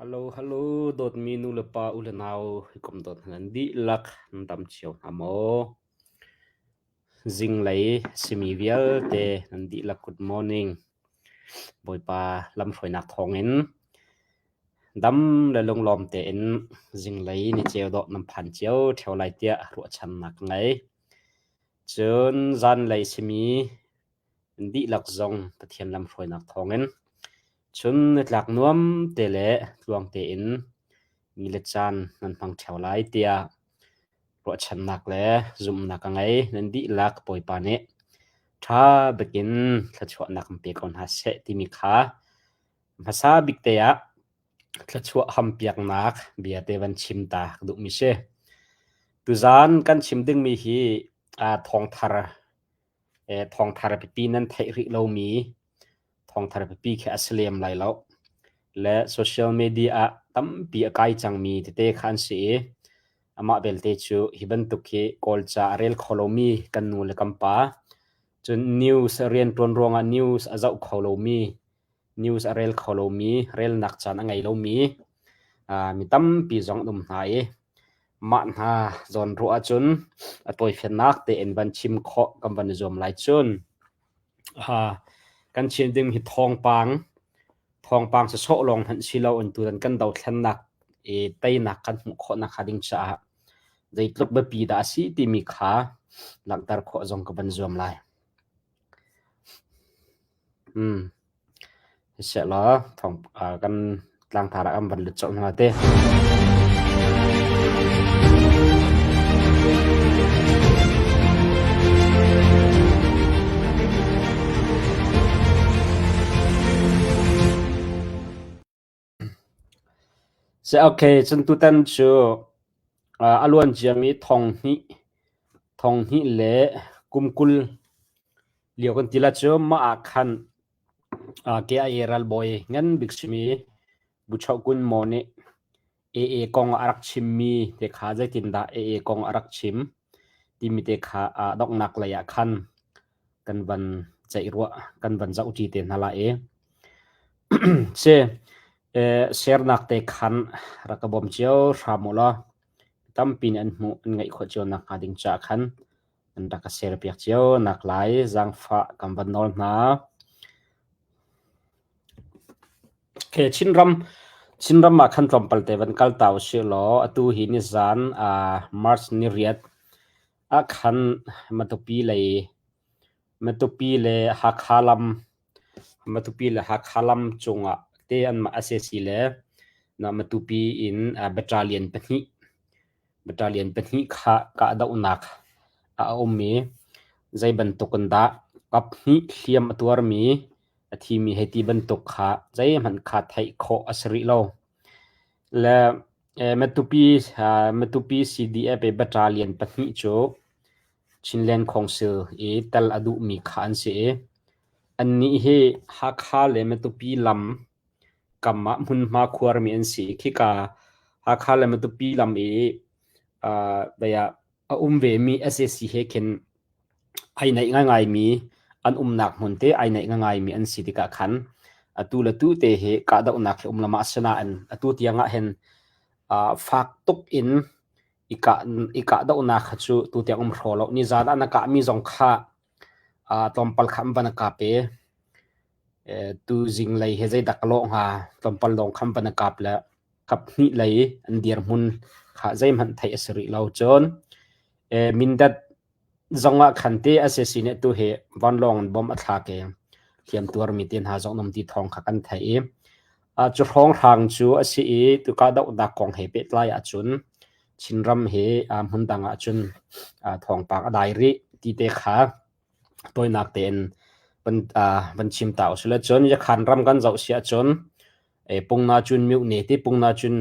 Hello, hello, dawtmi nu le pa, u le nau, hawikom dawt hna nan dihlak nan dam cio hna maw? Zinglei simi vialte nan dihlak good morning. Bawipa lamhruainak thawngin dam le lunglawm tein zinglei ni ceu dawh nan phan cio ṭheo lai tiah ruahchannak ka ngei. Cun zanlei simi nan dihlak zong Pathian lamhruainak thawngin Chun nitlak nuam te le tluang tein ni le caan nan hmang ṭheo lai tiah ruahchannak le zumhnak ka ngei. Nan dihlak Bawipa nih ṭha bikin thluachuahnak in pe ko hna seh timi kha hmasa bik te ah thluachuah hampiaknak bia te van chim ta ka duhmi si. Tuzaan kan chim dingmi hi thawngthar thawngthar pipi nan theih rih lomi thawngthar pipi khi a si lem lai lo. Le social media ah tampi a kai cangmi tete kha an si i amah belte cu hi bantuk hi Kawlca a rel kho lomi kan nu le kan pa cun news rianṭuan ruangah news a zoh kho lomi news a rel kho lomi relnak caan a ngei lomi mi tampi zong an um hna i mah hna zawn ruah ahcun a tawifiannak tein van chim khawh kan van i zuam lai cun Kan chim ding hi thawngpang, thawngpang sawsawh lawng hmanh si loin tutan kan dothlennak i teinak kan hmuh khawh nakhnga ding caah zeitluk biapi dah a si timi kha langhter khawh zong ka van zuam lai. Hmm. Siseh thawng kan tlangtar ah kan van lut colh hna te. Si okay, cun tutan cu a luan ciami thong hnih, thong hnih le kum 20 lio kan ti la cu mah ah khan KIA ralbawi ngan bik simi Buchoh Kun Maw nih AA kong a rak chimmi te kha zeitindah AA kong a rak chim timi te kha donghnak lei ah khan kan van ceih ruah kan van zohṭi te hna lai i si sernak te khan rak ka bawm cio hram u law tampi nih an hmuh an ngaih khawh cio nakhnga ding caah khan an rak ka share piak cio nak lai zaangfah kan van nawl hna. Okay, Chinram Chinram ah khan tlawmpal te van kal ta usih law atu hi nizan uh, March ni riat ah khan Matupi lei Matupi le Hakha lam Matupi le Hakha lam cungah te anmah SAC le na Matupi in uh, battalion pahnih battalion pahnih kha kahdohnak a um i zei bantuk in dah kaphnih hliam a tuarmi a thimi hei ti bantuk kha zeihmanh kha theih khawh a si rih lo. Le Matupi, Matupi CDF i battalion pahnih cu Chinland Council i tel a duhmi kha an si i annih hi Hakha le Matupi lam kam ah hmunhma khuarmi an si i khika Hakha le Matupi lam i a um vemi sac he khin ai naih ngaingaimi an umnak hmun te ai naih ngaingaimi an si tikah khan atu le tu te hi kahdohnak hi um lama asinain atu tiang ah hin fak tuk in i kah i kahdohnak kha cu tu tiang um hraw lo nizan ah na kahmi zong kha tlawmpal kha an van a kap i tu zinglei he zeidak ka lawh hnga tlawmpal lawng kha an van a kap le kaphnih lei an dirhmun kha zeihmanh theih a si rih lo. Cun Mindat zong ah khan te sac nih tu hi vanlawng in bomb a thlak i hliamtuarmi te hna zong an um ti thawng kha kan theih i cu hrawnghrang cu a si i tu kahdohnak kong he pehtlai ahcun Chinram hi hmundang ahcun thawngpang a dai rih ti te kha tawinak tein van chim ta usih. Cun Yakhan ram kan zoh si ahcun Pungna cun myohne ti pungna cun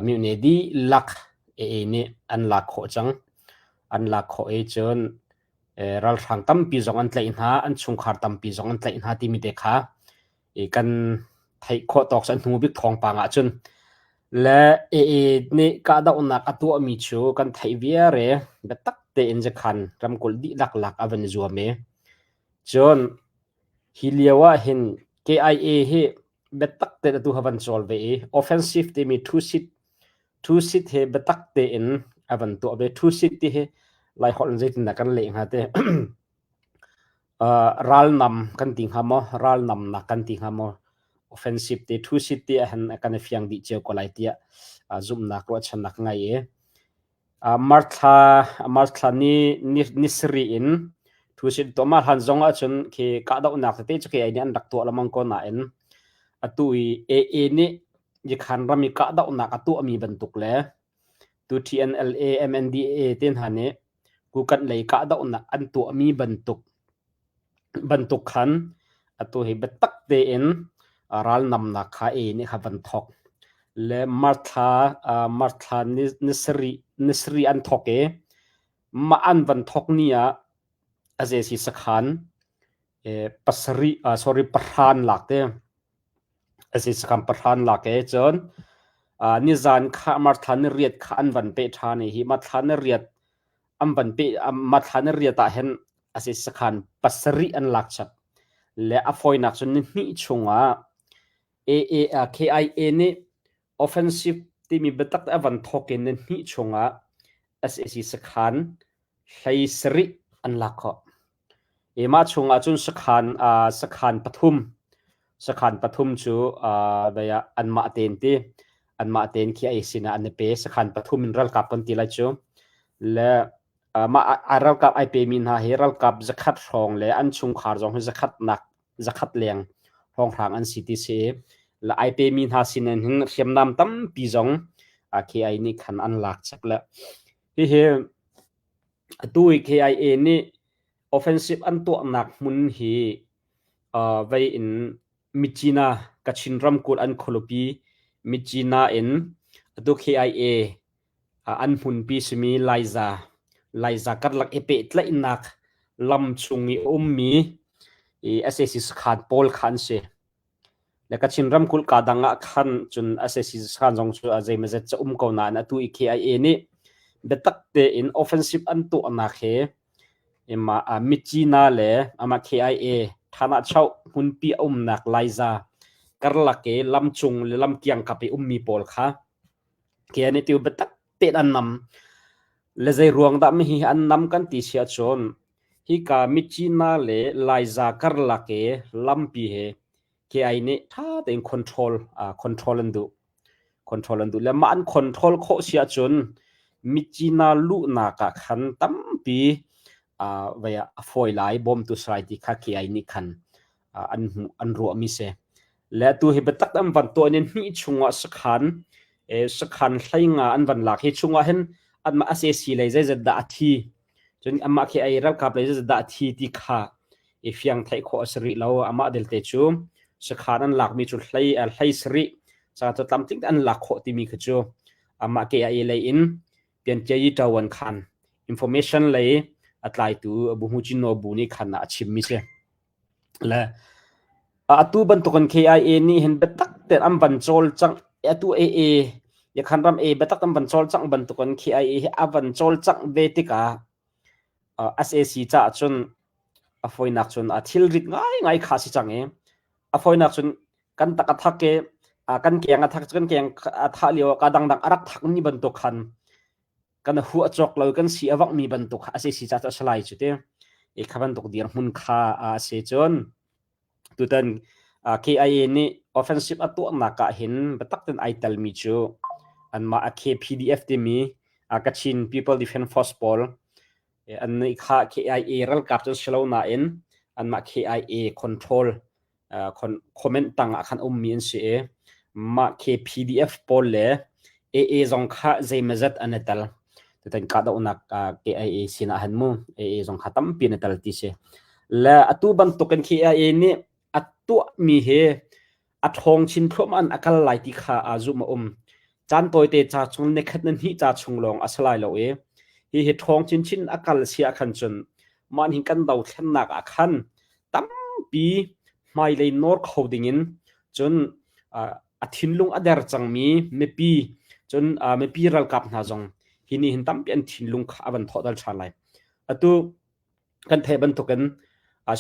myohne dihlak AA nih an lak khawh cang. An lak khawh i cun ralhrang tampi zong an tlaih hna, an chungkhar tampi zong an tlaih hna timi te kha kan theih khawh tawk cu hnu bik thawngpang ahcun le AA nih kahdohnak a tuahmi cu kan theih viar i biatak tein Zakhan ramkulh dihlak lak a van i zuam i cun hi lio ah hin KIA hi. biatak tein atu ha van cawl ve i offensive timi thu-sit thu-sit he biatak tein a van tuah ve. Thu-sit ti hi Lai holh in zeitindah kan leh hnga te? Ralnam kan ti hnga maw? Ralnamnak kan ti hnga maw? Offensive te thu-sit ti ahhin kan i fiang dih cio ko lai tiah zumhnak ruahchannak ka ngei i March thla March thla ni ni ni sarih in thu-sit tuah mah hlan zong ahcun khi kahdohnak tete cu kei nih an rak tuah lengmang ko nain atu i AA nih Yikhan ram i kahdohnak a tuahmi bantuk le tu TNLA, MNDAA te hna nih Kukanh lei kahdohnak an tuahmi bantuk bantuk khan atu hi biatak tein ralnamnak kha AA nih kha van thawk. Le March thla March thla ni ni sarih ni sarih an thawk i mah an van thawk ni ah a zeisi sakhan pasarih sorry pahra an lak te. A si sakhan pahra an lak i cun nizan kha March thla ni riat kha an van peh ṭhan i hi March thla ni riat an van peh March thla ni riat ah hin a si sakhan pasarih an lak chap. Le a fawinak cun ni hnih chungah AA KIA nih offensive timi biatak a van thawk in ni hnih chungah sac sakhan hlei sarih an lak khawh. I mah chungah cun sakhan sakhan pathum sakhan pathum cu dei ah anmah tein ti anmah tein khi ei sinah an i pe sakhan pathum in ralkap kan ti lai cu le mah a ralkap ai pemi hna hi ralkap zakhat hrawng le an chungkhar zong hi zakhat nak zakhat leng hrawnghrang an si ti si le ai pemi hna sinin hin hriamnam tampi zong KI nih khan an lak chap le hihi atu i KIA nih offensive an tuahnak hmun hi vei in Myitkyina Kachin ramkulh an khualipi Myitkyina in atu KIA an hmunpi simi Laiza Laiza karlak i pehtlaihnak lam chung i a ummi sac sakhan pawl kha an si. Le Kachin ramkulh kaa dang ah khan cun sac sakhan zong cu a zeimawzet ca um ko nain atu i KIA nih biatak tein offensive an tuahnak he ima Myitkyina le amah KIA Thanahchoh hmunpi a umnak Laiza karlak i lamcung le lamkiangkap i ummi pawl kha KIA nih tiu biatak tein an nam. Le zei ruang dah mihi an nam kan ti si ahcun hika Myitkyina le Laiza karlak i lampi hi KI nih ṭha tein control control an duh. Control an duh le mah an control khawh si ahcun Myitkyina luhnak ah khan tampi vei ah a fawi lai bawmtu si lai ti kha KI nih khan an hmuh an ruahmi si. Le atu hi biatak an van tuah in hnih chungah sakhan sakhan hleinga an van lak hi chungah hin anmah sac lei zeizat dah a thi cun amah khi ei ralkap lei zeizat dah a thi ti kha i fiang theih khawh a si rih lo amah delte cu sakhan an lakmi cu hlei hlei sarih ca cu tlamtling an lak khawh timi kha cu amah KIA lei in piankiayi ṭawan khan information lei a tlaitu Buhmucin bu nih khan a chimmi si. Le atu bantukin KIA nih hin biatak tein an van cawlcangh atu AA Yakhan ram A biatak an van cawlcangh bantukin KIA hi a van cawlcangh ve tikah sac caah cun a fawinak cun a thilrit ngaingai kha si cang i a fawinak cun kan tak a thak i kan keng a thak kan keng a thah lio ah ka dangdang a rak thakmi bantuk khan kan huah cawk lo kan si a vakmi bantuk kha a si si ca cu a si lai cu ti i kha bantuk dirhmun kha a si cun tutan KIA nih offensive a tuahnak ah hin biatak ten ai telmi cu anmah a KPDF timi Kachin People Defense Force pawl an nih kha KIA ralkap cu si lo nain anmah KIA control comment tang ah khan ummi an si i mah KPDF pawl le AA zong kha zeimazat an i tel. Tutan kahdohnak KIA sinah han mu AA zong kha tampi an i tel ti si. Le atu bantukin KIA nih a tuahmi hi a ṭhawng chin thluahmah in a kal lai ti kha aa zumh a um. Caan tawite ca chung nikhat na hnih ca chung lawng a si lai lo i hihi ṭhawng chinchin a kal si ah khan cun mah hin kan dothlennak ah khan tampi hmailei nawr kho dingin cun a thinlung a der cangmi mipi cun mipi ralkap hna zong hi nih hin tampi an thinlung kha a van thawhdal ṭhan lai. Atu kan theih bantukin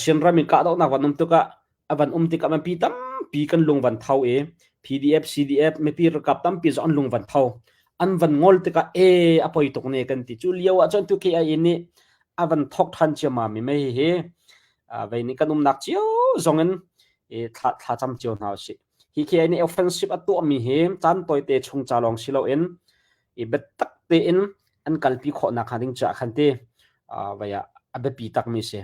Chin ram in kahdohnak van um tikah a van um tikah mipi tampi. tampi kan lung van tho i PDF, CDF mipi ralkap tampi zong an lung van tho. An van ngol tikah e a poi tuk ne kan ti. Cu lio ah cun tu KIA nih a van thok than ciammam i mei hi vei nih kan umnak cio zong in thla thla cam cio hna usih. Hi KIA nih offensive a tuahmi hi caan tawite chung ca lawng si loin i biatak tein an kalpi khawhnak hnga ding caah khan ti vei ah a biapi takmi si.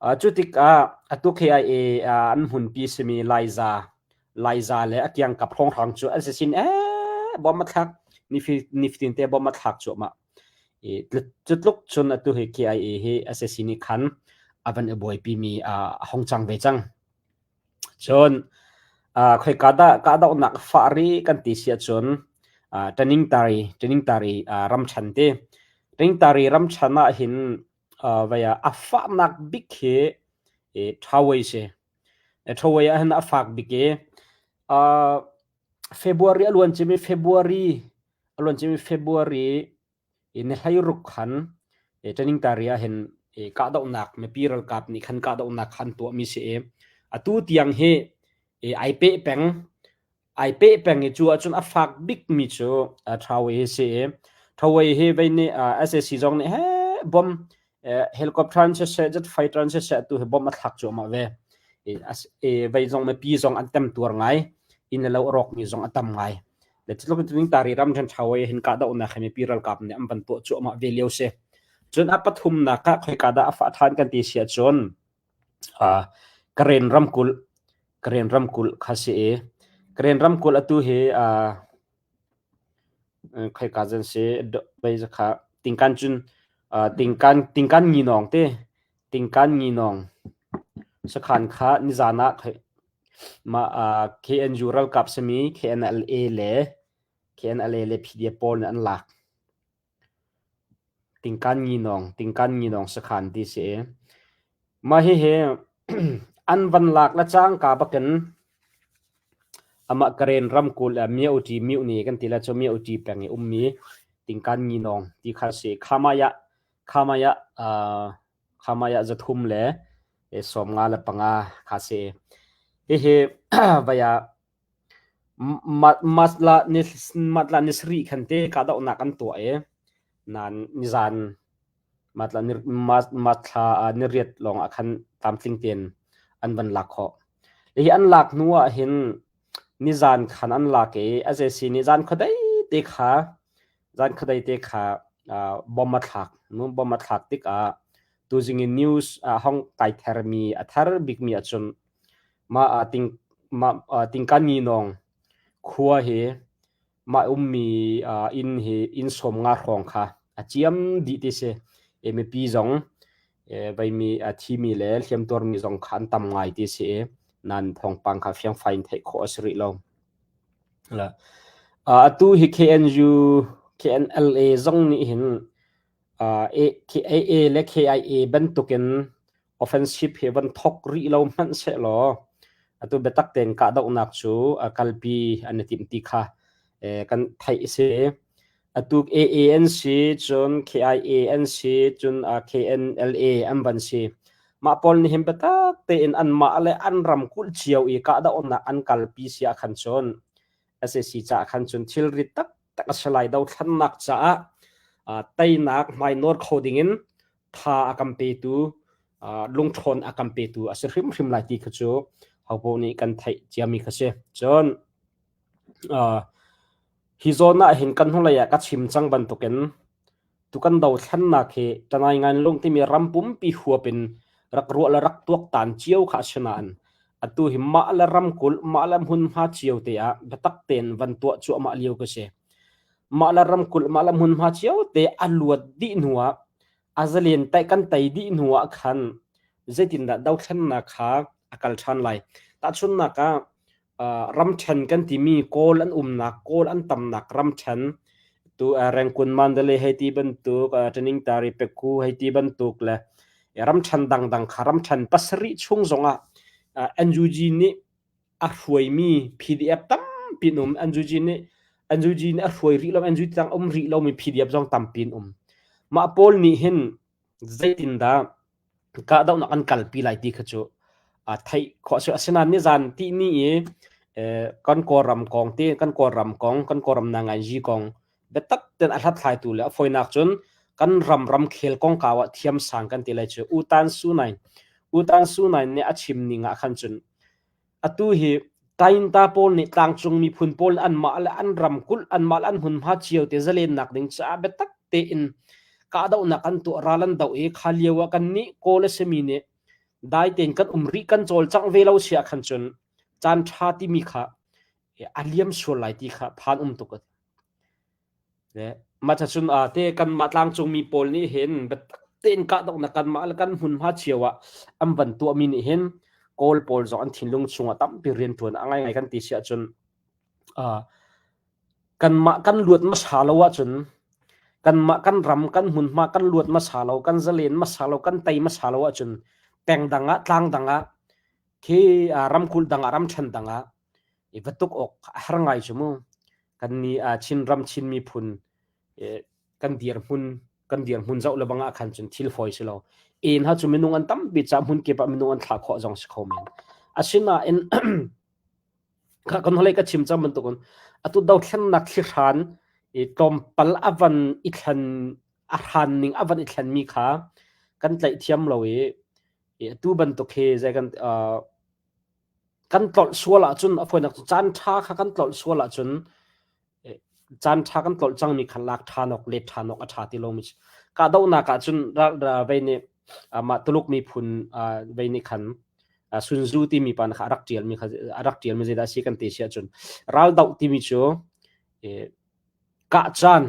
Cu tikah atu KIA an hmunpi simi Laiza Laiza le a kiangkap hrawnghrang cu an si sin ee bom a thlak nifatin te bom a thlak cuahmah. I cu tluk cun atu hi KIA hi sac nih khan a van i buaipimi a hong cang ve cang. Cun khoika dah kahdohnak fah rih kan ti si ahcun Taningtari Taningtari ramṭhen ti. Taningtari ramṭhen ahhin vei ah a fahnak bik hi Thawei si. Thawei ahhin a fak bik i February a luan cimi February a luan cimi February i ni 16 khan Taningtari ah hin kahdohnak mipi ralkap nih khan kahdohnak kha an tuahmi si i atu tiang hi ai peh peng ai peh peng i cu ahcun a fak bikmi cu Thawei hi si i Thawei hi vei nih SAC zong nih he bom helicopter in siseh jet fighter in siseh tu hi bom a thlak cuahmah ve vei zong mipi zong an temtuar ngai inn le lo a rawkmi zong a tam ngai Le cu tluk in tari ram ṭhen ṭhao i hin kahdohnak he mipi ralkap nih an van tuah cuahmah ve lio si. Cun a pathumnak ah khoika dah a fah ṭhan kan ti si ahcun uh, Karen ramkulh Karen ramkulh kha si i Karen ramkulh atu hi uh, khoika zan si bei kha tingkan cun uh, tingkan tingkan nginawng te tingkan nginawng sakhan kha nizan ah Mah ah KNU ralkap simi KNLA le KNLA le PDF pawl nih an lak. Tingkan Nginawng, Tingkan Nginawng sakhan ti si i mah hihi an van lak le cangka bakin amah Karen ramkulh ah Myo-ṭi Myo-ni kan ti le cu Myo-ṭi peng i ummi Tingkan Nginawng ti kha si. Khamaya Khamaya uh, Khamaya 300 le 55 kha si. Hihi vai ah matla ni matla ni sarih khan te kahdohnak an tuah i nan nizan matla ni matthla ni riat lawng ah khan tlamtling tein an van lak khawh. Hi an lak hnu ah hin nizan khan an lak i SAC nih zan khuadei te kha Zan khuadei te kha bomb a thlak. Bomb a thlak tikah tuzing in news a hong kai thermi a thar bikmi ahcun mah ting mah tingkan nginawng khua hi mah ummi inn hi inn 50 hrawng kha a ciam dih ti si. E mipi zong veimi a thimi le hliamtuarmi zong kha an tam ngai ti si i nan thawngpang kha fiangfai in theih khawh a si rih lo. Atu hi KNU, KNLA zong nih hin AA le KIA bantukin offensive hi van thok rih lo hmanh sehlaw atu biatak tein kahdohnak cu kalpi an i timh ti kha kan theih a si. Atu AA an si, cun KIA an si, cun KNLA an van si. Mah pawl nih hin biatak tein anmah le an ramkulh cio i kahdohnak an kalpi si ahkhan cun sac caah khan cun thilri taktak a si lai. Dothlannak caah teinak hmainawr kho dingin tha a kan petu, lungṭhawn a kan petu a si hrimhrim lai ti kha cu hopoh nih kan theih ciami kha si. Cun hi zawn ah hin kan hnulei ah ka chim cang bantukin Tukan dothlennak hi Tanai Nganlung timi ram pumpi huap in rak ruah le rak tuaktan cio kha a si nain atu hi mah le ramkulh, mah le hmunhma cio te ah biatak tein van tuah cuahmah lio ka si. Mah le ramkulh, mah le hmunhma cio te a luat dih hnu ah a zalen tai kan tei dih hnu ah khan zeitindah dothlennak kha a kal ṭhan lai. Tahchunhnak ah ramṭhen kan timi Kawl an umnak, Kawl an tamnak ramṭhen tu Rengkun Mandalay hei ti bantuk, Taningtari Pekku hei ti bantuk le ramṭhen dangdang kha ramṭhen pasarih chung zongah NUG nih a hruaimi PDF tampi an um. NUG nih NUG nih a hruai rih lo, NUG tang um rih lomi PDF zong tampi an um. Mah pawl nih hin zeitindah kahdohnak an kalpi lai ti kha cu Theih khawh a si. Asinain nizan tihni i kan Kawlram kong ti kan Kawlram kong kan Kawlram nangainzi kong biatak tein a hlathlaitu le a fawinak cun kan ram ramkhel kongkau ah thiamsang kan ti lai cu U Tan Su Naing. U Tan Su Naing nih a chim ning ah khan cun atu hi Tainta pawl nih tlangcung miphun pawl anmah le an ramkulh anmah le an hmunhma cio te zalennak ding caah biatak tein kahdohnak an tuah ral an doh i kha lio ah kannih Kawl a simi nih dai tein kan um rih kan cawlcangh ve lo si ah khan cun caan ṭha timi kha a liam sual lai ti kha phan um tuk. Mah cun te kanmah tlangcungmi pawl nih hin biatak tein kahdohnak kanmah le kan hmunhma cio ah an van tuahmi nih hin Kawl pawl zong an thinlung chungah tampi rianṭuan a ngaingai kan ti si ahcun kanmah kan luat hmasa lo ahcun kanmah kan ram kan hmunhma kan luat hmasa lo kan zalen hmasa lo kan tei hmasa lo ahcun peng dang ah tlang dang ah khi ramkulh dang ah ramṭhen dang ah i va tuk awk a har ngai cu mu. Kan nih Chinram Chin miphun kan dirhmun kan dirhmun zoh le bang ah khan cun thil fawi si lo. En ha cu minung an tampi ca hmun kip ah minung an thlah khawh zong si kho men. Asinain kan holei ka chim cang bantukin atu dothlennak thlihran i tlawmpal a van i thlen a hran ning a van i thlenmi kha kan tlaih thiam lo i atu bantuk hi zei kan kan tlolh sual ahcun a fawinak cu caan ṭha kha kan tlolh sual ahcun caan ṭha kan tlolh cangmi kha lak ṭhan awk let ṭhan awk a ṭha ti lomi kahdohnak ahcun vei nih mah Tuluk miphun vei nih khan Sun Tzu timi pa kha a rak ṭialmi kha a rak ṭialmi zeidah a si kan ti si ahcun raldoh timi cu kah caan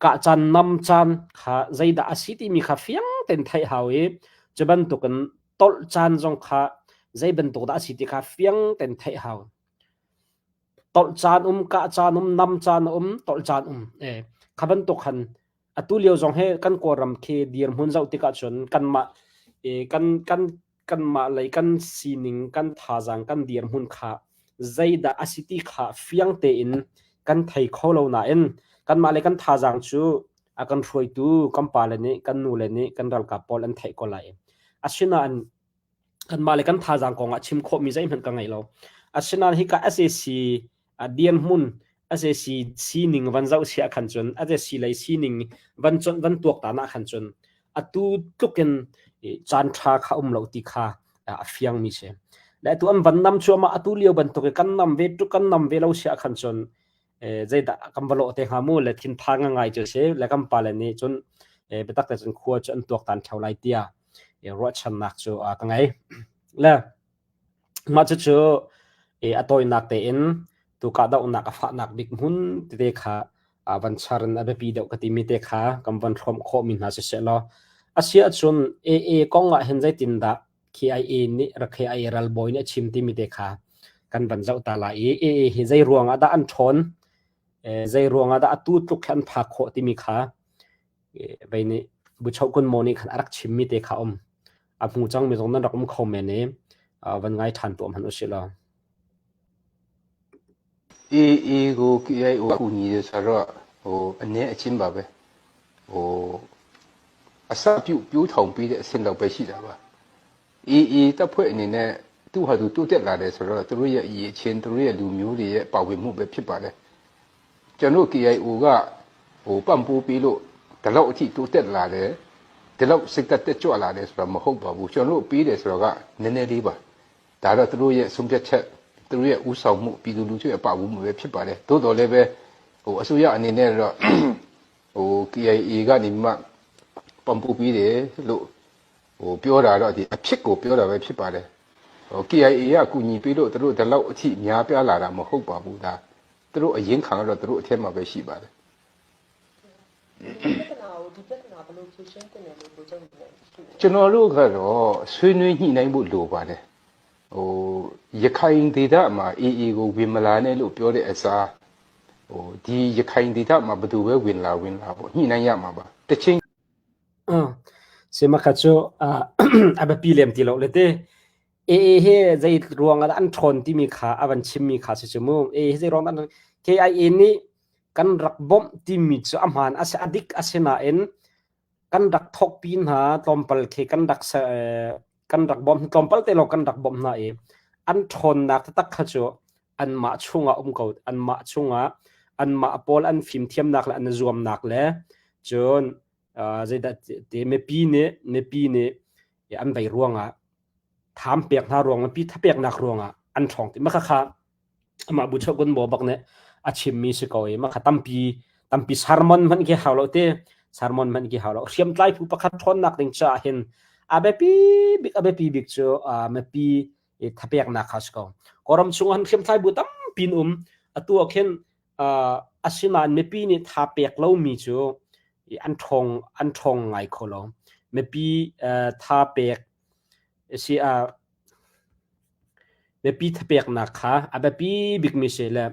kah caan nam caan kha zeidah a si timi kha fiang tein theih hau i cu bantukin tolh caan zong kha zei bantuk dah a si ti kha fiang tein theih hau. Tolh caan um, kah caan um, nam caan um, tolh caan um. E, kha bantuk khan atu lio zong he kan Kawlram khi dirhmun zoh tikah cun kanmah e, kan kan kanmah lei kan sining kan thazaang kan dirhmun kha zeidah a si ti kha fiang tein kan thei kho lo nain kanmah le kan thazaang cu a kan hruaitu kan pale nih kan nule nih kan ralkap pawl an theih ko lai. Asinain kanmah le kan thazaang kong ah chim khawhmi zeihmanh ka ngei lo. Asinain hika sac a dirhmun sac sining van zoh siah khan cun sac lei sining van conh van tuaktan ah khan cun atu tluk in caan ṭha kha um lo ti kha a fiangmi si. Le atu an van nam cuahmah atu lio bantuk i kan nam ve kan nam ve lo siah khan cun zeidah kan va lawh te hnga mu le thinphang ngai cu si le kan pale nih cun biatak te cun khua cu an tuaktan ṭheo lai tiah ruahchannak cu ka ngei. Le mah cucu a tawinak tein tu kahdohnak a fahnak bik hmun tete kha van char in a biapi deuh ka timi te kha kan van hrawmh khawhmi hna siseh law a si ahcun AA kong ah hin zeitindah KIA nih KIA ralbawi nih a chim timi te kha kan van zoh ta lai i AA hi zei ruang ah dah an ṭhawn zei ruang ah dah atu tluk hi an phak khawh timi kha vei nih Buchoh Kun Maw nih khan a rak chimmi te kha um a hmu cangmi zong nan rak um kho men i van ngai ṭhan tuah hmanh usih law. AA ကို KIO ကူညီတယ်ဆိုတော့ဟိုအနေအချင်းပါပဲဟိုအစပြုပြိုးထောင်ပေးတဲ့အဆင့်တော့ပဲရှိတာပါ AA တပ်ဖွဲ့အနေနဲ့သူ့ဟာသူတိုးတက်လာတယ်ဆိုတော့သူတို့ရဲ့အရေးချင်းသူတို့ရဲ့လူမျိုးတွေရဲ့ပါဝင်မှုပဲဖြစ်ပါတယ်ကျွန်တော် KIO ကဟိုပံ့ပိုးပေးလို့ဒီလောက်အထိတိုးတက်လာတယ်ဒီလောက်စိတ်သက်တက်ကြွလာတယ်ဆိုတော့မဟုတ်ပါဘူးကျွန်တော်တို့ပေးတယ်ဆိုတော့ကနည်းနည်းလေးပါဒါတော့သူတို့ရဲ့ဆုံးဖြတ်ချက်သူတို့ရဲ့ဥဆောင်မှုပြည်သူလူထုရဲ့ပါဝင်မှုပဲဖြစ်ပါတယ်သို့တော်လည်းပဲဟိုအစိုးရအနေနဲ့တော့ဟို KIA ကနေမှပံ့ပိုးပေးတယ်လို့ဟိုပြောတာတော့ဒီအဖြစ်ကိုပြောတာပဲဖြစ်ပါတယ်ဟို KIA ကကူညီပေးလို့သူတို့ဒီလောက်အထိများပြားလာတာမဟုတ်ပါဘူးဒါသူတို့အရင်ခံတော့သူတို့အထက်မှာပဲရှိပါတယ် ဒီပြဿနာကိုဒီပြဿနာဘယ်လိုဖြေရှင်းတင်တယ်လို့ကိုကျုပ်နေရှိတယ် ကျွန်တော်တို့ကတော့ဆွေးနွေးညှိနှိုင်းဖို့လိုပါတယ်ဟိုရခိုင်ဒေသမှာ AA ကိုဝင်မလာနဲ့လို့ပြောတဲ့အစားဟိုဒီရခိုင်ဒေသမှာဘယ်သူပဲဝင်လာဝင်လာပေါ့ညှိနှိုင်းရမှာပါတချင်း Sima kha cu a biapi lem ti lo le te AA hi zei ruang ah an ṭhawn timi kha a van chimmi kha si cu mu. AA hi zei ruang an KIA nih kan rak bawmh timi cu a hmaan a si a dik a si nain kan rak thawkpi hna tlawmpal khi kan rak. Kan rak bawmh tlawmpal te lawng kan rak bawmh hna i an ṭhawnnak taktak kha cu anmah chungah um ko anmah chungah anmah pawl an fimthiamnak le an zuamnak le cun zeidah ti mipi nih mipi nih an vei ruangah tham pek hna ruang mipi thapeknak ruangah an ṭhawng ti mah kha amah bu chokun bo bak nih a chimmi si ko i mah kha tampi tampi sermon hmanh khi hau lo te sermon hmanh khi hau lo hriamtlai phu pakhat ṭhawnnak ding caah hin a biapi bik a biapi bik cu mipi thapeknak kha si ko Kawlram chung han hriamtlai bu tampi in um atu ah khin asinain mipi nih tha pek lomi cu an ṭhawng an ṭhawng ngai kho lo mipi tha pek si Mipi thapeknak kha a biapi bikmi si le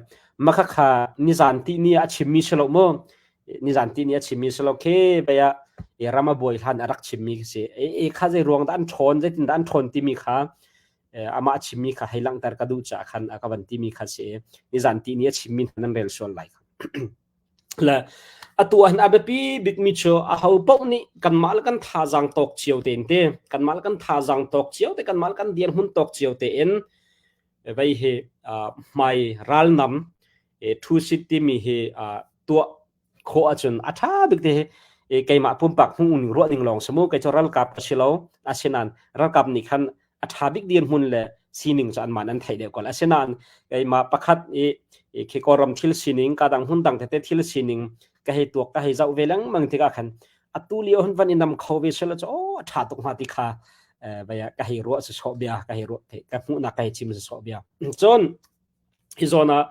mah khakha nizan tihni ah a chimmi si lo mu. Nizan tihni a chimmi si lo khi bei ah ram a buai hlan a rak chimmi khi si. E kha zei ruang dah an ṭhawn, zeitin dah an ṭhawn timi kha amah a chimmi kha hei langhter ka duh caah khan a ka van timi kha si. Nizan tihni a chimmi hna nan rel sual lai. Le atu ah hin a biapi bikmi cu aho paoh nih kanmah le kan thazaang tawk cio tein te kanmah le kan thazaang tawk cio te kanmah le kan dirhmun tawk cio tein vei hi hmai ralnam thu sit timi hi tuah khawh ahcun a ṭha bik te hi keimah pumpak hmuh ning ruah ning lawng si mu kei cu ralkap ka si lo asinain ralkap nih khan a ṭha bik dirhmun le sining cu anmah an theih deuh ko. Asinain keimah pakhat i khi Kawlram thil sining ka dang hmun dang tete thil sining ka hei tuak ka hei zoh ve lengmang tikah khan atu lio hun van i nam kho ve sela cu aw a ṭha tuk hnga ti kha vaya ka hei ruah si sawh bia ka hei ruah ka hmuhnak ka hei chim si sawh bia. Cun hi zawn ah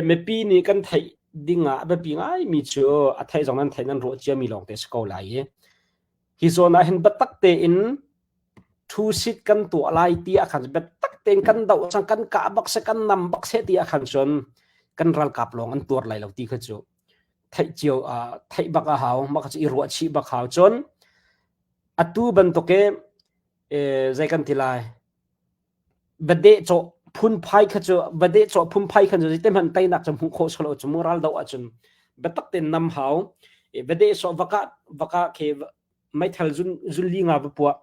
mipi nih kan theih ding ah a biapi ngaimi cu a theih zong nan theih nan ruah ciami lawng te si ko lai i hi zawn ah hin biatak tein Thu-sit kan tuah lai ti ah khan biatak tein kan doh cang kan kah bak seh kan nam bak seh ti ah khan cun kan ralkap lawng an tuar lai lo ti kha cu theih cio theih bak a hau mah kha cu i ruah chih bak hau cun atu bantuk i zei kan ti lai Badeh cawh phunphai kha cu badeh cawh phunphai kha cu zeiti hmanh teinak cu hmuh khawh silo cu mu ral doh ahcun biatak tein nam hau. Badeh sawh va kah va kah khi meithal zun zun li nga va puah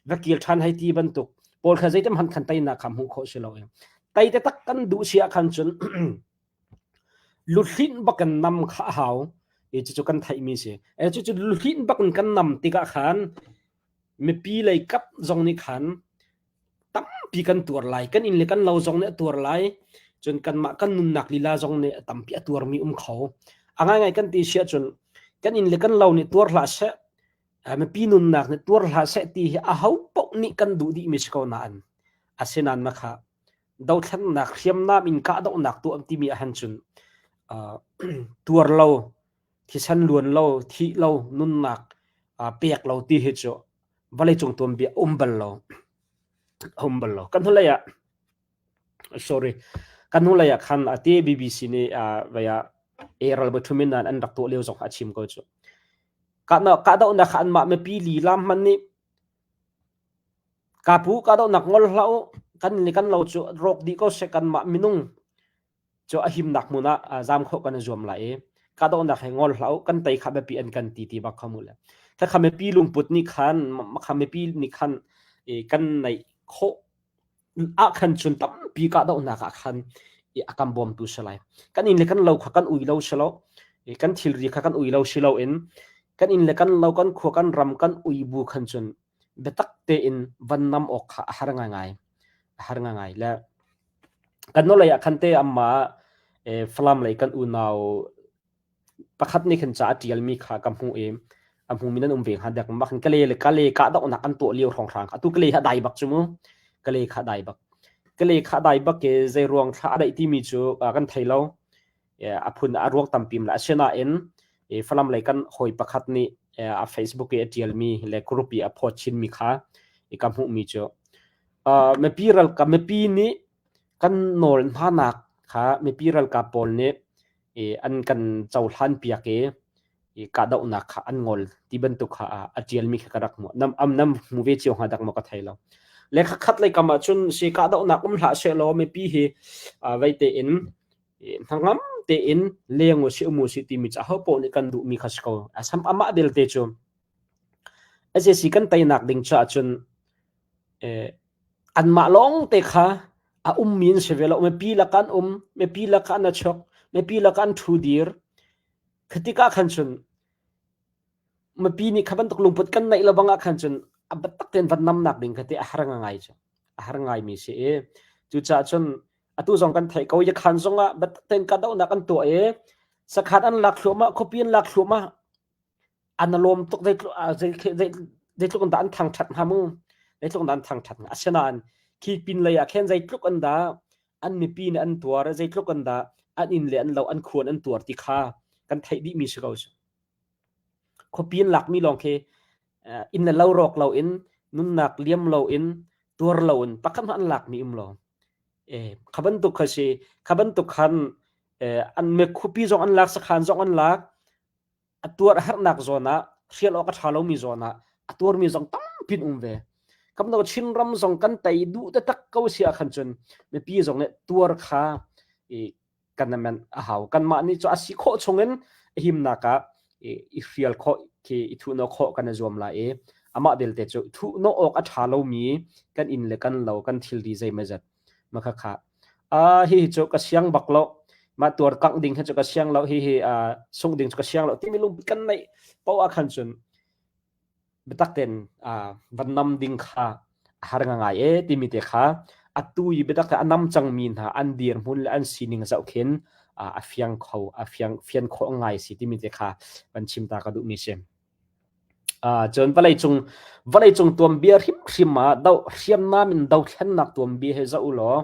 va kir ṭhan hei ti bantuk pawl kha zeiti hmanh khan teinak kha hmuh khawh silo. Tei taktak kan duh si ah khan cun luhlinh bak in nam kha a hau. Cucu kan theihmi si. Cucu luhlinh bak in kan nam tikah khan mipi lei kap zong nih khan tampi kan tuar lai kan inn le kan lo zong nih a tuar lai cun kanmah kan nunnak lila zong nih tampi a tuarmi um kho a ngaingai kan ti si ahcun kan inn le kan lo nih tuar hlah seh mipi nunnak nih tuar hlah seh ti hi aho paoh nih kan duh dihmi si ko nain asinain na kha dothlennak hriamnam in kahdohnak tuah timi ahhan cun tuar lo thisen luan lo thih lo nunnak pek lo ti hi cu vawleicung tuanbia um bal lo um bal lo kan hnulei ah sorry kan hnulei ah khan ati BBC nih vaya eral bathumin nan an rak tuah lio zong a chim ko cu kahdohnak kha anmah mipi lila hman nih kapu kahdohnak ngol hlah u kan ni kan lo cu rawk dih ko seh kanmah minung cu a himnak hmun ah zaam khawh kan i zuam lai i kahdohnak he ngol hlah u kan tei kha biapi an kan ti ti bak kha mu le kha mipi lungput nih khan kha mipi nih khan kan neih khawh ah khan cun tampi kahdohnak ah khan a kan bawmtu si lai kan inn le kan lo kha kan ui lo si lo kan thilri kha kan ui lo si lo in kan inn le kan lo kan khua kan ram kan ui bu khan cun biatak tein van nam awk kha a har ngaingai a har ngaingai le Kan nolei ah khan te amah Falam lei kan unau pakhat nih khan ca a ṭialmi kha ka hmuh i a hmumi nan um ve hnga dek mak Kale le Kale kahdohnak an tuah lio hrawnghrang kha atu Kale kha a dai bak cu mu Kale kha a dai bak Kale kha a dai bak i zei ruang thla a daih timi cu kan thei lo a phun a ruang tampi la asinain Falam lei kan hawi pakhat nih a Facebook i a ṭialmi le group i a phawt chinmi kha ka hmuhmi cu Mipi ralkap mipi nih kan nawl hnanak kha mipi ralkap pawl nih an kan cohlan piak i kahdohnak kha an ngol ti bantuk kha a ṭialmi kha ka rak hmuh. Nam nam hmu ve cio hnga dak maw ka thei lo. Le khat lei kam ahcun si kahdohnak um hlah sehlaw mipi hi vei tein hnangam tein leng u si um u si timi cu aho paoh nih kan duhmi kha si ko. Asam amah belte cu sac kan teinak ding caah cun. Anmah lawng te kha a ummi an si ve lo. Mipi lakah an um, mipi lakah an a chuak, mipi lakah an ṭhu dir. Khi tikah khan cun mipi nih kha bantuk lungput kan neih lo bang ah khan cun a biatak tein van namnak ding kha ti a har ngai cu. A har ngaimi si i cucaah cun atu zong kan theih ko yakhan zong ah biatak tein kahdohnak an tuah i sakhan an lak thluahmah, khuapi an lak thluahmah. An lawm tuk zeitluk in dah an thangṭhat hnga mu zeitluk in dah an thangṭhat hnga asinain khi pin lei ah khin zeitluk in dah an mipi nih an tuar zeitluk in dah an inn le an lo an khuan an tuar ti kha kan theih dih mi si ko su khuapi in lakmi lawng khi inn le lo rawk lo in nunnak liam lo in tuar lo in pakhat hmanh an lakmi um lo e kha bantuk kha si kha bantuk khan an me khuapi zong an lak sakhan zong an lak A tuar a herhnak zawn ah hrial awk a ṭha lomi zawn ah a tuarmi zong tampi an um ve. Kam no Chinram zong kan tei duh taktak ko si ahkhan cun mipi zong nih tuar kha i kan amen a hau. Kanmah nih cu a si khawh chungin a himnak ah i hrial khawh khi i thuhnawh khawh kan i zuam lai i amah belte cu thuhnawh awk a ṭha lomi kan inn le kan lo kan thilri zeimawzat Makhakha. Ah hihi cu ka siang bak lo. Mah tuar kangh ding hi cu ka siang lo. Hihi uh, sungh ding cu ka siang lo. Timi lungput kan neih poah ah khan cun biatak tein uh, van nam ding kha a har ngai e timi te kha atu i biatak te a nam cangmi hna an dirhmun le an sining zoh khin uh, a fiang kho a fiang fian khawh ngai si timi te kha van chim ta ka duh mi si. Cun vawleicung vawleicung tuanbia hrimhrim ah do hriamnam in dothlennak tuanbia hi zoh u law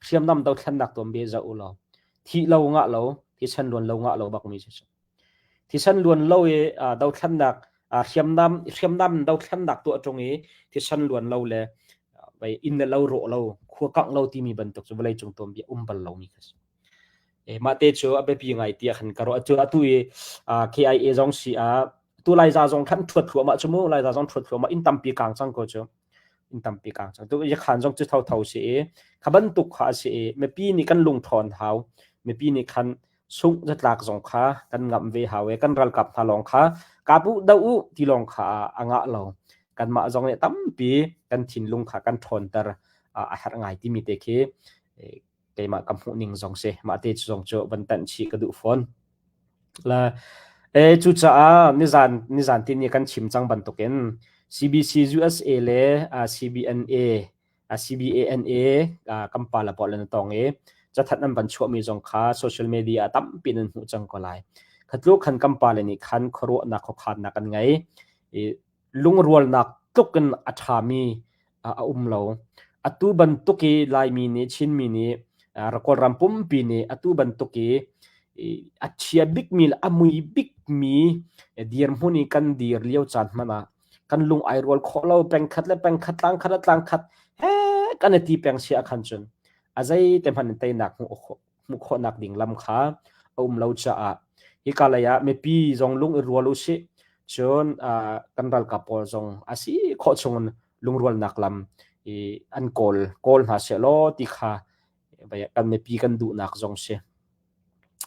hriamnam dothlennak tuanbia hi zoh u law thih lo ngah lo thisen luan lo ngah lo bakmi si. Thisen luan lo i dothlennak hriamnam hriamnam in dothlennak tuah ṭung i thisen luan lo le inn le lo rawh lo khua kangh lo timi bantuk cu vawleicung tuanbia um bal lomi kha si. Mah te cu a biapi ngai tiah khan ka ruah. Cu atu i KIA zong si ah tu Laiza zong khan ṭhuat thluahmah cu mu Laiza zong ṭhuat thluahmah inn tampi kang cang ko cu inn tampi kang cang tu yakhan zong cu thotho si i kha bantuk kha a si i mipi nih kan lungṭhawn hau mipi nih khan sungh zatlak zong kha kan ngamh ve hau i kan ralkap hna lawng kha kap u do u ti lawng kha a ngah lo kanmah zong nih tampi kan thinlung kha kan ṭhawnter a herh ngai timi te khi keimah ka hmuh ning zong si mah te zong cu van tanh chih ka duh fawn la e cucaah nizan nizan tin ni kan chim cang bantukin CBC USA le CBNA CBANA kan pa la pawl an tong i cathat an van chuahmi zong kha social media tampi nan hmuh cang ko lai khatlu khan kan pa le nih khan khuaruahnak khuakhannak an ngei i lungrualnak tluk in a ṭhami a um lo. Atu bantuk i Laimi nih Chinmi nih Kawlram pumpi nih atu bantuk i a chia bikmi le a mui bikmi dirhmun i kan dir lio caan hmanh ah kan lung ai rual khawh lo pengkhat le pengkhat tlangkhat le tlangkhat he kan i ti peng si ahkhan cun a zeite hmanh in teinak hmuh khawh hmuh khawhnak ding lam kha a um lo caah hika lei ah mipi zong lung i rual usih cun kan ralkap pawl zong a si khawh chung lungrualnak lam i an kawl kawl hna seh law ti kha kan mipi kan duhnak zong si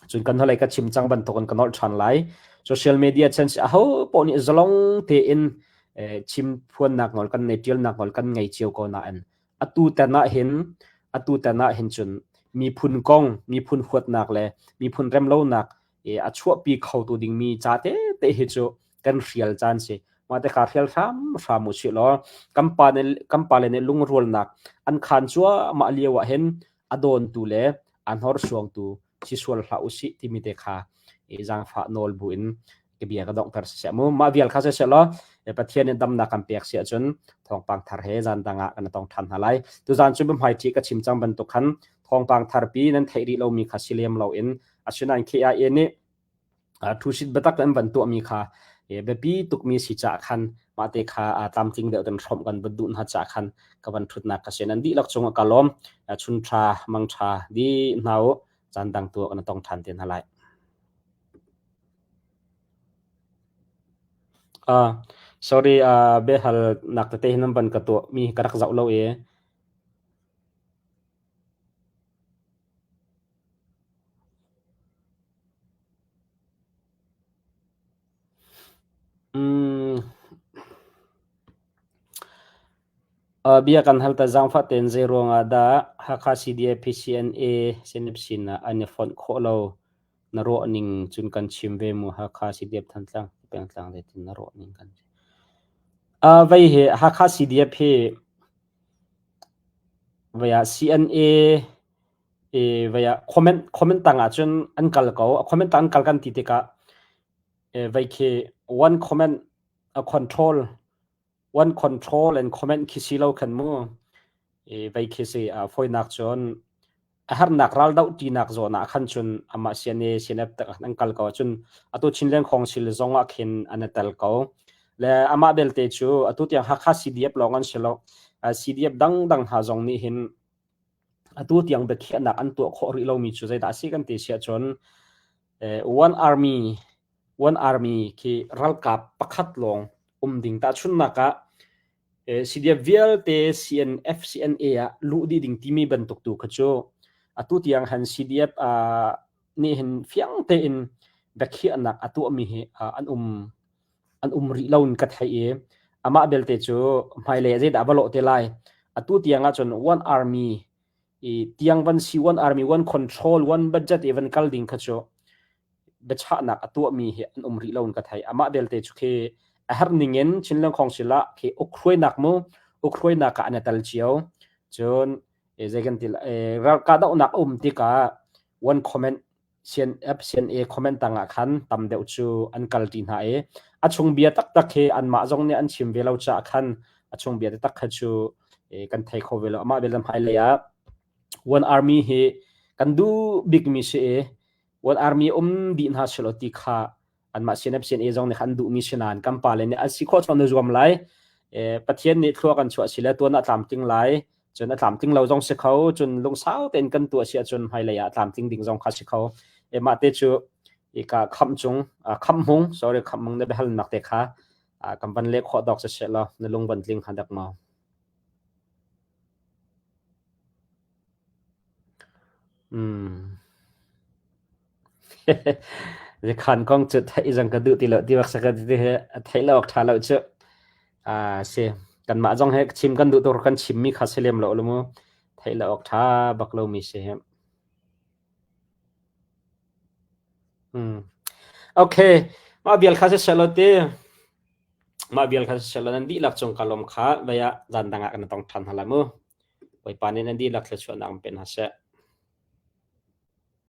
cun kan hnulei ka chim cang bantukin ka nolh ṭhan lai social media chan si aho paoh nih zalong tein chim phuannak nawl kan nei ṭialnak nawl kan ngei cio ko nain Atu tan ahhin atu tan ahhin cun miphun kong, miphun huatnak le miphun remlonak a chuahpi khotu dingmi ca tete hi cu kan hrial caan si. Mah te kha hrial hramhram u sih law kan pa nih kan pale nih lungrualnak an khaan cuahmah lio ahhin a dawntu le a hnorsuangtu si sual hlah usih timi te kha i zaangfah nawl bu in ka bia ka donghter siseh mu mah vial kha siseh law Pathian in damnak kan pek si ahcun thawngpang thar he zan dang ah kan tong ṭhan hna lai tuzan cu biahmai ṭhi ka chim cang bantuk khan thawngpang thar pi nan theih rih lomi kha si lem loin asinain KIA nih Thusit biatak an van tuahmi kha biapi tukmi si caah khan mahte kha tlamtling deuh in hrawmh kan van duh hna caah khan ka van ṭhutnak ka si. Nan dihlak cungah ka lawm. Chun ṭha, mang ṭha dih hna u. Caan dang tu ah kan tong ṭhan te hna lai. Uh, sorry, uh, biahal nak tete hin nan van ka tuah mi ka rak zoh lo i. Mm. Bia kan hal ta zaangfah tein zei ruangah dah Hakha CDF PCNA CNF sin ah an i fonh khawh lo na ruah ning cun kan chim ve mu Hakha CDF Thantlang pengtlang zeitin na ruah ning kan Vei hi Hakha CDF hi vei ah CNA vei ah comment comment tang ah cun an kal ko comment tang an kal kan ti tikah vei khi one comment a control one control and comment khi si lo khan mu vei khi si a foinak cun a harnak ral doh tinak zawn ah khan cun amah CNA CNF tak an kal ko cun atu Chinland Council zong ah khin an tel ko le amah belte cu atu tiang Hakha CDF lawng an si lo CDF dang dang hna zong nih hin atu tiang biakhiahnak an tuah khawh rih lomi cu zeidah a si kan ti siah cun one army one army khi ralkap pakhat lawng um ding tahchunhnak ah CDF vialte CNF CNA ah luh dih ding timi bantuk tu kha cu atu tiang han CDF nih hin fiang tein biakhiahnak a tuahmi hi an um an um rih lo in ka theih i amah belte cu hmailei ah zeidah va lawh te lai atu tiang ahcun one army i tiang van si one army one control one budget i van kal ding kha cu biachahnak a tuahmi hi an um rih lo in ka thei amah belte cu khi a herh ning in Chinland Council ah khi ukhruainak mu ukhruainak ah an i tel cio cun zei kan ti ralkahdohnak um tikah one comment CNF CNA comment tang ah khan tam deuh cu an kal ti hna i a chung bia taktak hi anmah zong nih an chim ve lo caah khan a chung bia taktak kha cu kan thei kho ve lo amah bel hmailei ah one army hi kan duh bikmi si i one army um dih hna selaw ti kha anmah CNF CNA zong nih khan an duhmi si nain kan pale nih an si khawh chuan na zuam lai Pathian nih thlua kan chuah si le tuan ah tlamtling lai cun a tlamtling lo zong si kho cun lungsau tein kan tuah si ahcun hmailei ah tlamtling ding zong kha si kho mah te cu ika khamh cung khamh hmung sorry khamh hmung na biahalnak te kha kan van leh khawh dawk si law na lung van tling ha dak maw Mm. Khan kong cu theih zong ka duh ti lo ti bak saka ti he theih lo awk ṭha lo cu. Ah si kanmah zong he chim kan duh tuk kan chimmi kha si lem lo lu mu. Theih lo awk ṭha bak lomi si hi. Hmm. Okay, mah vial kha si selo ti. Mah vial kha si selo nan dihlak cung ka lawm kha vei ah zan dang ah kan tong ṭhan hna la mu. Bawipa nih nan dihlak thluachuahnak in pe hna seh.